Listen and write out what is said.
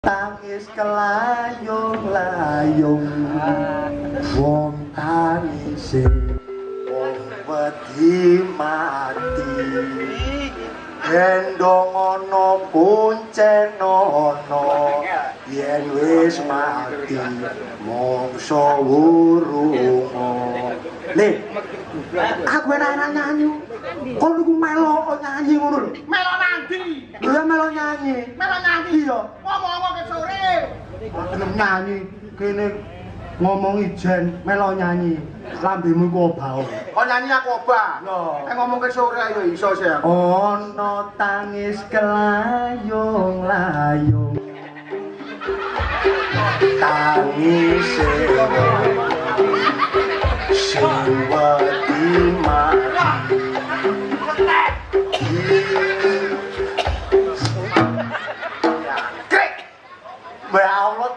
Tangis kelayung-layung, wong tangise wong wedi mati. Gendong ana kuncen ana, yen wis mati mongso wurunga. Le, aku enak-enak nyanyi. Kon niku melok nyanyi ngono lho. Melok nanti. Lho ya melok nyanyi. Melok nyanyi. Iya. Ngomong-ngomong ke sore. Gelem nyanyi kene ngomong ijen melok nyanyi. Lambemu iku obah. Kon nyanyi aku obah. Lho. Ngomong ke sore ya iso sih aku. Ana tangis kelayung-layung. Tangise sing wedi mati. Krek. Ya Allah.